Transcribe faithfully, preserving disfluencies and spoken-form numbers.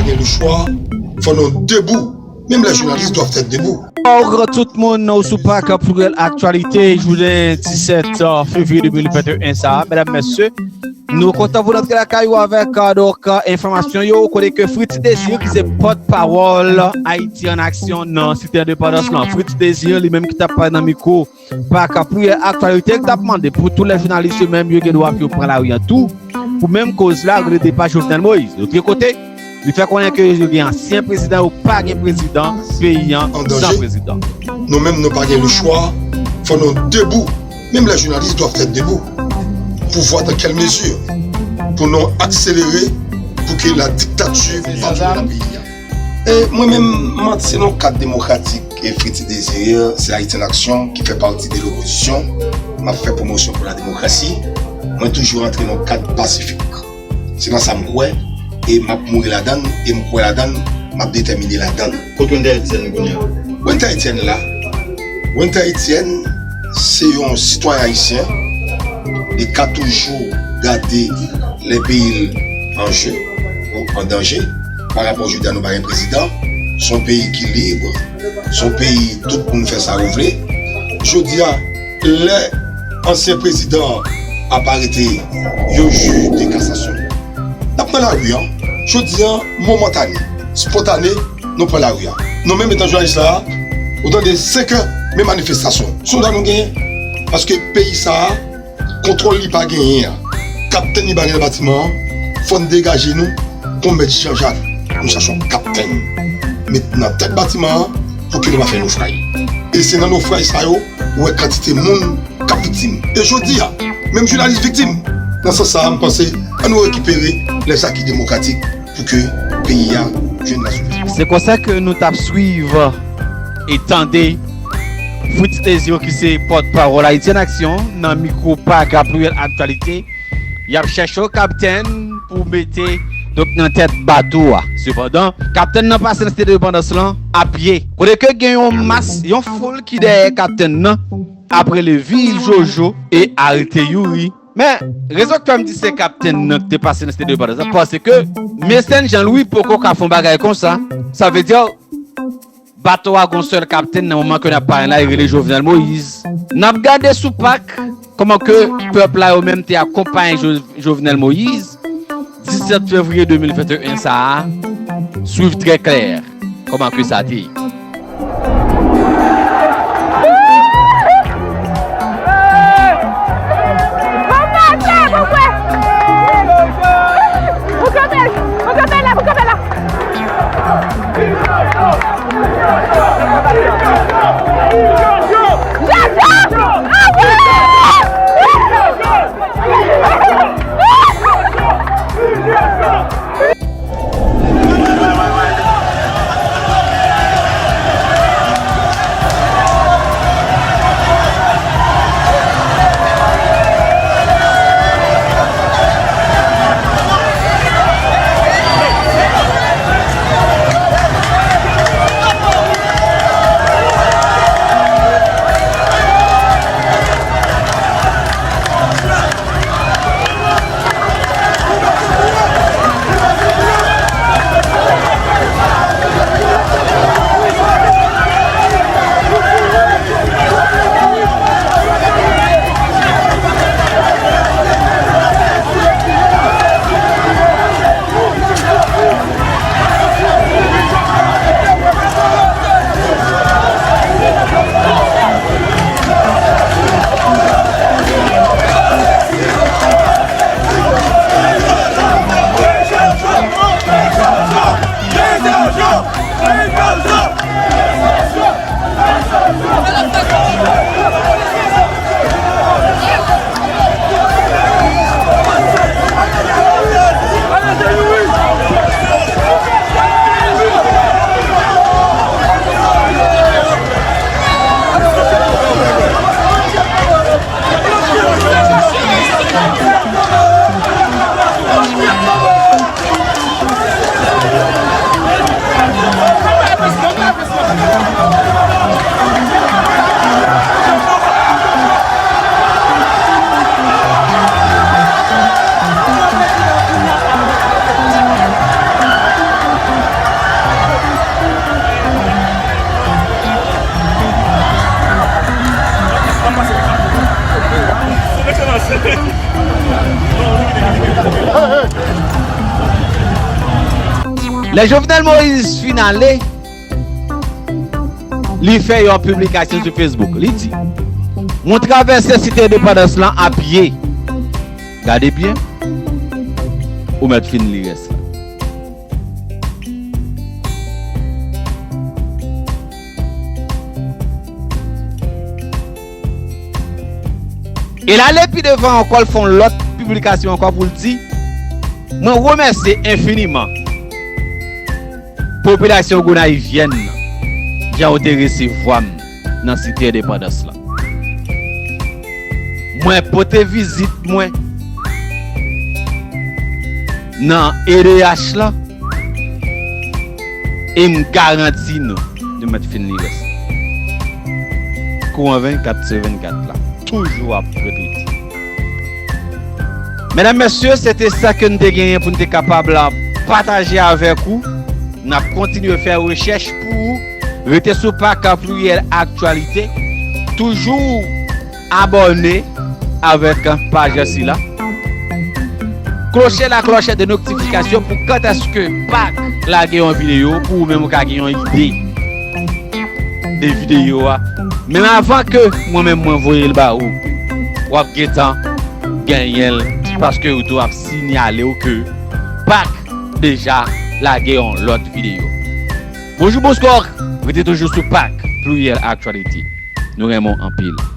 Gen le choix, fò nou debout. Même les journalistes doivent être debout. Bonjou tout moun, nou sou Pakak Pluriel Actualité, jounen disèt fevriye de mil venteyen sa a, medam, mesye, nou kontan pou n antre lakay ou avèk, euh, donk, euh, enfòmasyon yo, kote ke Fritz Désir, ki se pòtpawòl Ayiti an Aksyon nan Site Endepandans lan. Fritz Désir, li menm ki t ap pale nan mikwo Pakak Pluriel Actualité, ki t ap mande pou tout lè jounalis yo menm, yo gen dwa pou yo pran lari an tou, pou menm koz la, rele depa Jovenel Moïse. Lòt kote, li fè konnen ke yo gen ansyen prezidan, yo pa gen prezidan, peyi an san prezidan. Nou menm, nou pa gen le choix, fò nou debout. Même les journalistes doivent être debout. Pour voir dans quelle mesure, pour nous accélérer, pour que la dictature va dans le pays. E mwen menm, m antre nan kad demokratik e Fritz Désir, se Ayiti an Aksyon ki fè pati de lopozisyon. M ap fè pwomosyon pou la demokrasi. Mwen toujou antre nan kad pasifik. Se nan sa m kwè, e m ap mouri ladann, e m kwè ladann, m ap detèmine ladann. Kote Winther Etienne kounye a? Winther Etienne la, Winther Etienne se yon sitwayen ayisyen. Li ka toujou gade lè peyi l an je, an danje, pa rapò jodi a nou pa gen prezidan. Se yon peyi ki lib, se yon peyi tout moun fè sa yo vle. Jodi a, lè ansyen prezidan an ap arete yon jij de kasasyon, n ap nan lari a. Jodi a, momantane, spontane, nou pran lari a. Nou menm etan jounalis la, ou tande senk è, men manifestasyon. Se yon dwa nou genyen. Paske peyi sa a, kontwòl li pa genyen an. Kaptenn li pa genyen nan batiman an. Fò n degaje nou kon mèt Jan Jak. Nou chache yon kaptenn. Met nan tèt batiman an pou ke nou pa fè nofray. E se nan nofray sa yo, ou wè kantite moun k ap viktim. E jodi a, menm jounalis viktim. Nan sans sa a, m panse, ann nou rekipere lèzaki demokratik pou ke peyi a jwenn lasouvènte. Se konsa ke nou t ap swiv e tande Fritz Désir, ki se pòtpawòl Ayiti an Aksyon, nan mikwo Pakak Pluriel Actualité. Y ap chèche yon kaptenn pou mete, donk, nan tèt bato a. Sepandan, kaptenn nan pase nan Site Endepandans lan a pye. Kote ke gen yon mas, yon foul ki dèyè kaptenn nan, ap rele viv Jojo e arete Youri. Men, rezon k fè m di se kaptenn nan ki te pase nan Site Endepandans lan, paske Mecène Jean Louis poko ka fè yon bagay konsa. Sa vle di, bato a gon sèl kaptenn nan moman ke n ap pale la, li rele Jovenel Moïse. N ap gade sou Pak kòman ke pèp la yo menm te akonpaye Jo-, Jovenel Moïse disèt fevriye de mil venteyen sa a. Swiv trè klè kòman ke sa te ye. Lè Jovenel Moïse fin ale, li fè yon piblikasyon sou Facebook. Li di, "Mwen travèse Site Endepandans lan a pye." Gade byen, ou mèt fin li rès la. E l ale pi devan ankò, l fè yon lòt piblikasyon ankò pou l di, "Mwen remèsye enfiniman popilasyon gonayivyèn nan, jan yo te resevwa m nan Site Endepandans lan. Mwen pote vizit mwen nan E D H lan, e m garanti nou, nou mèt fin li rès." Kouran vennkat sou vennkat la, toujou ap repete. Medam, mesye, se te sa ke n te genyen pou n te kapab pataje avèk ou. N ap kontinye fè rechèch pou ou. Rete sou Pak Pluriel Actualité. Toujou abòne avèk paj sila. Kloche la cloche de notifikasyon pou kantèske Pak lage yon videyo, pou ou menm ou ka gen yon ide de videyo a. Menm avan ke mwen menm mwen voye l ba ou, w ap gentan genyen l, paske YouTube ap sinyale w ke Pak deja lage yon lòt videyo. Bonjou, bonswa, rete toujou sou Pak Pluriel Actualité. Nou renmen w anpil.